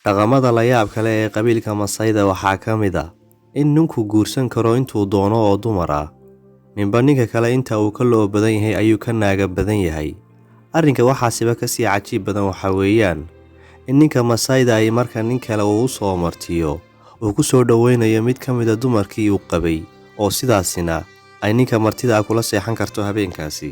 Dhaqamada la yaabka leh ee qabiilka Masaayda waxaa ka mid ah in ninku guursan karo intuu doono oo dumar ah. Ninba ninka kale inta uu ka lo' badan yahay ayuu ka naaga badan yahay. Arrinka waxaasiba ka sii cajiib badan waxa weeyaan in ninka Masaayda ahi marka nin kale uu u soo martiyo uu ku soo dhoweynayo mid ka mid ah dumarkii uu qabay, oo sidaasina ay ninka martida ah kula seexan karto habeenkaasi.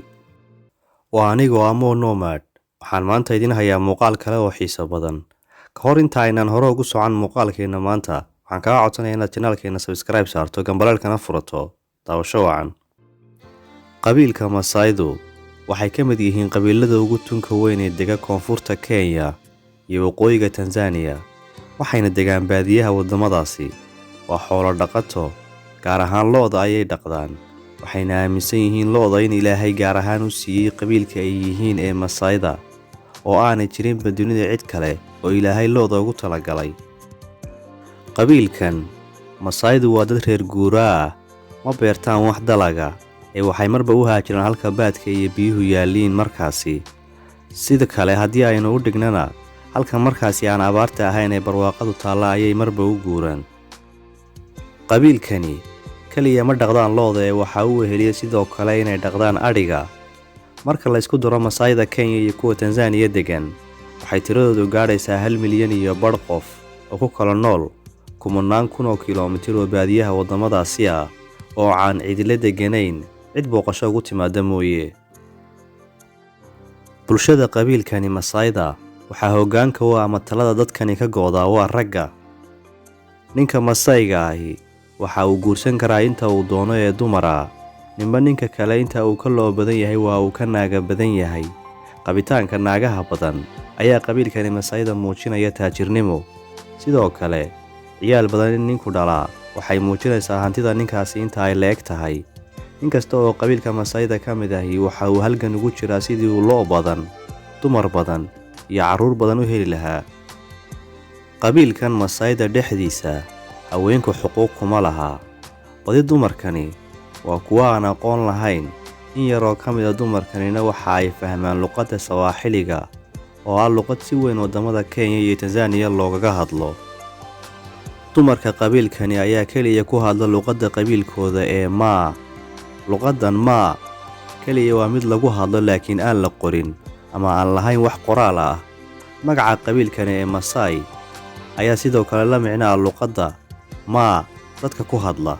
Waa anigoo ah Mo Nomad. Waxaan maanta idin hayaa muuqaal kale oo xiiso badan. Ka hor inta aynaan hore ugu socon muuqaalkeena maanta, waxaan kaga codsanayaa inaad channelkeena subscribe saarto, gambaleelkana furato. Daawasho wacan. Qabiilka Masaaydu waxay ka mid yihiin qabiilada ugu tunka weyn ee dega koonfurta Kenya iyo waqooyiga Tanzania, waxayna degaan baadiyaha waddamadaasi. Waa xoolo dhaqato, gaar ahaan lo'da ayay dhaqdaan, waxayna aaminsan yihiin lo'da in Ilaahay gaar ahaan u siiyey qabiilka ay yihiin ee Masaayda, oo aanay jirinba dunida cid kale oo Ilaahay lo'da ugu talagalay. Qabiilkan Masaaydu waa dad reer guuraa ah, ma beertaan wax dalaga ee waxay marba u haajiraan halka baadka iyo biyuhu yaalliin markaasi. Sida kale haddii aynu u dhignana, halka markaasi aan abaarta ahayn ee barwaaqadu taalla ayay marba u guuraan. Qabiilkani kaliya ma dhaqdaan lo'da ee waxa uu weheliya sidoo kale inay dhaqdaan adhiga. Marka la isku daro Masaayda Kenya iyo kuwa Tanzania degan, waxay tiradoodu gaadhaysaa 1.5 milyan qof oo ku kala nool kumanaan kun oo kiiloomitir oo baadiyaha waddamadaasi ah oo aan cidila deganayn, cid booqasho ugu timaada mooye. Bulshada qabiilkani Masaayda waxaa hoggaanka u ah ama talada dadkani ka go'daa waa ragga. Ninka Masaayga ahi waxa uu guursan karaa inta uu doono ee dumar ah. Ninba ninka kale inta uu ka lo' badan yahay waa uu ka naaga badan yahay. Qabitaanka naagaha badan ayaa qabiilkani Masaayda muujinaya taajirnimo. Sidoo kale, ciyaal badan in ninku dhalaa waxay muujinaysaa hantida ninkaasi inta ay le'eg tahay. Inkasta oo qabiilka Masaayda ka mid ahi waxa uu halgan ugu jiraa sidii uu lo' badan, dumar badan iyo carruur badan u heli lahaa. Qabiilkan Masaayda dhexdiisa haweenku xuquuq kuma laha. Badi dumarkani waa kuwo aan aqoon lahayn. In yar oo ka mid ah dumarkanina waxa ay fahmaan luqadda Sawaaxiliga oo ah luqad si weyn waddamada Kenya iyo Tanzania loogaga hadlo. Dumarka qabiilkani ayaa kaliya ku hadla luqadda qabiilkooda ee Maa. Luqaddan Maa kaliya waa mid lagu hadlo laakiin aan la qorin ama aan lahayn wax qoraal ah. Magaca qabiilkani ee Masaai ayaa sidoo kale la micno ah luqadda Maa dadka ku hadla.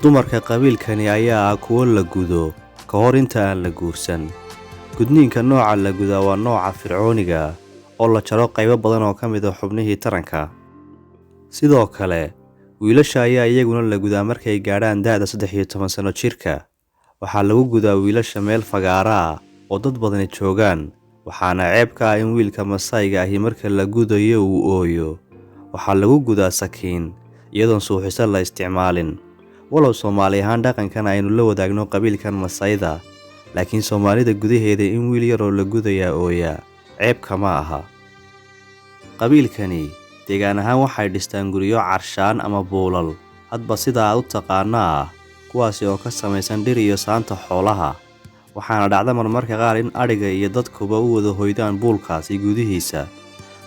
Dumarka qabiilkani ayaa ah kuwo la gudo ka hor inta aan la guursan. Gudniinka nooca la gudaa waa nooca fircooniga ah oo la jaro qaybo badan oo ka mid ah xubnihii taranka. Sidoo kale, wiilasha ayaa iyaguna la gudaa markay gaadhaan da'da 13 sano jirka. Waxaa lagu gudaa wiilasha meel fagaara ah oo dad badani joogaan, waxaana ceeb ka ah in wiilka Masaayga ahi marka la gudayo uu ooyo. Waxaa lagu gudaa sakiin, iyadoon suuxiso la isticmaalin. Walow Soomaali ahaan dhaqankan aynu la wadaagno qabiilkan Masaayda, laakiin Soomaalida gudaheeda in wiil yar oo la gudayaa ooyaa ceeb kama aha. Qabiilkani deegaan ahaan waxay dhistaan guryo carshaan ama buulal, hadba sida aad u taqaano ah, kuwaasi oo ka samaysan dhir iyo saanta xoolaha. Waxaana dhacda marmarka qaar in adhiga iyo dadkuba u wada hoydaan buulkaasi gudihiisa.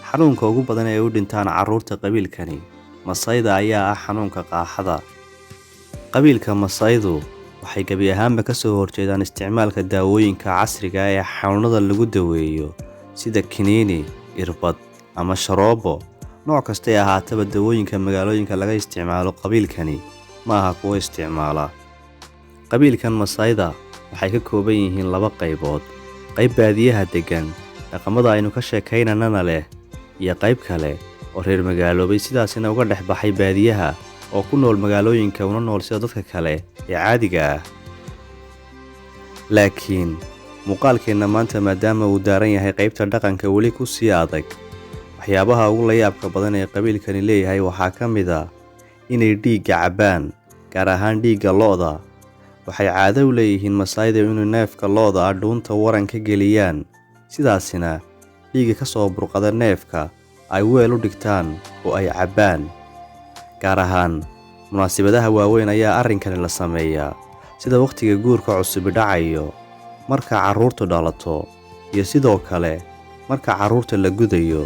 Xanuunka ugu badan ee u dhintaan carruurta qabiilkani Masaayda ayaa ah xanuunka qaaxada. Qabiilka Masaaydu waxay gebi ahaanba ka soo horjeedaan isticmaalka daawooyinka casriga ah ee xanuunada lagu daweeyo sida kiniini, irbad ama sharoobo. Nooc kastay ahaataba, dawooyinka magaalooyinka laga isticmaalo qabiilkani ma aha kuwo isticmaala. Qabiilkan Masaayda waxay ka kooban yihiin laba qaybood: qayb baadiyaha deggan, dhaqamada aynu ka sheekaynanana leh, iyo qayb kale oo reer magaaloobay, sidaasina uga dhex baxay baadiyaha oo ku nool magaalooyinka, una nool sida dadka kale ee caadiga ah. Laakiin muuqaalkeenna maanta, maadaama uu daaran yahay qaybta dhaqanka weli ku sii adag, waxyaabaha ugu layaabka badan ee qabiilkani leeyahay waxaa ka mid ah inay dhiigga cabbaan, gaar ahaan dhiigga lo'da. Waxay caado u leeyihiin Masaayda inuu neefka lo'da ah dhuunta waran ka geliyaan, sidaasina dhiigga ka soo burqada neefka ay weel u dhigtaan oo ay cabbaan. Gaar ahaan munaasabadaha waaweyn ayaa arrinkani la sameeyaa, sida wakhtiga guurka cusubi dhacayo, marka carruurtu dhalato, iyo sidoo kale marka carruurta la gudayo.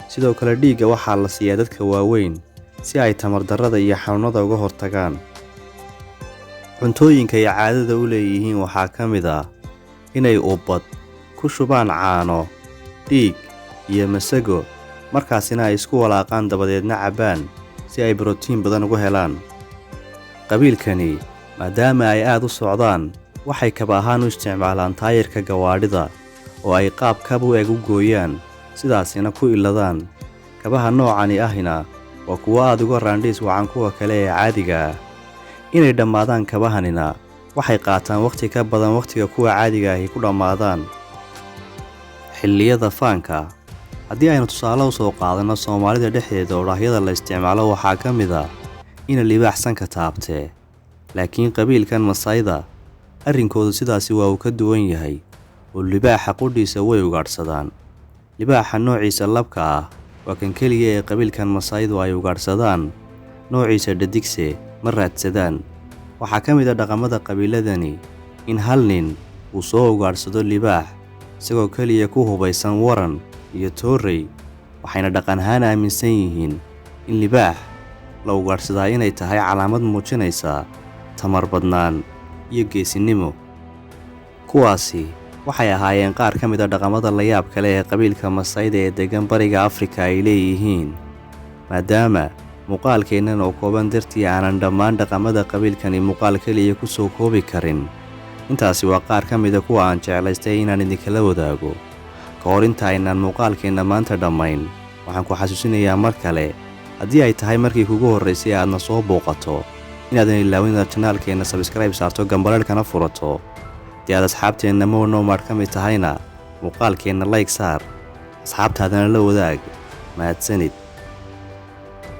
Sidoo kale dhiigga waxaa la siiyaa dadka waaweyn si ay tamar darrada iyo xanuunada uga hortagaan. Cuntooyinka ay caadada u leeyihiin waxaa ka mid ah inay ubbad ku shubaan caano, dhiig iyo masago, markaasina ay isku walaaqaan, dabadeedna cabbaan si ay borotiin badan ugu helaan. Qabiilkani maadaama ay aad u socdaan, waxay kaba ahaan u isticmaalaan taayirka gawaadhida oo ay qaab kab u eg u gooyaan, sidaasina ku iladaan. Kabaha noocani ahina waa kuwo aad uga raandhiis wacan kuwa kale ee caadiga ah. Inay dhammaadaan kabahanina waxay qaataan wakhti ka badan wakhtiga kuwa caadiga ahi ku dhammaadaan. Xilliyada faanka, haddii aynu tusaale u soo qaadanno Soomaalida dhexdeeda, odhaahyada la isticmaalo waxaa ka mid ah ina libaax sanka taabtee, laakiin qabiilkan Masayda arrinkoodu sidaasi waa uu ka duwan yahay oo libaaxa qudhiisa way ugaadhsadaan. Libaaxa noociisa labka ah waa kan keliya ee qabiilkan Masaydu ay ugaadhsadaan, noociisa dhadigse ma raadsadaan. Waxaa ka mid ah dhaqamada qabiiladani in hal nin uu soo ugaadhsado libaax isagoo keliya ku hubaysan waran iyo toorey, waxayna dhaqan ahaan aaminsan yihiin in libaax la ugaadhsadaa inay tahay calaamad muujinaysa tamar badnaan iyo geesinimo. Kuwaasi waxay ahaayeen qaar ka mid ah dhaqamada layaab kale ee qabiilka Masayda ee degan Bariga Afrika ay leeyihiin. Maadaama muuqaalkeennan oo kooban dartii aanan dhammaan dhaqamada qabiilkani muuqaal keliya ku soo koobi karin, intaasi waa qaar ka mida kuwa aan jeclaystay inaan idinkala wadaago. Ka hor inta aynaan muuqaalkeenna maanta dhammayn, waxaan ku xasuusinayaa mar kale, haddii ay tahay markii kugu horraysay aadna soo booqato, inaadan ilaawin inaad channelkeenna subscribe saarto, gambaleelkana furato. Haddii aad asxaabteenna Mo Nomad ka mid tahayna, muuqaalkeenna like saar, asxaabtaadana la wadaag. Mahadsanid.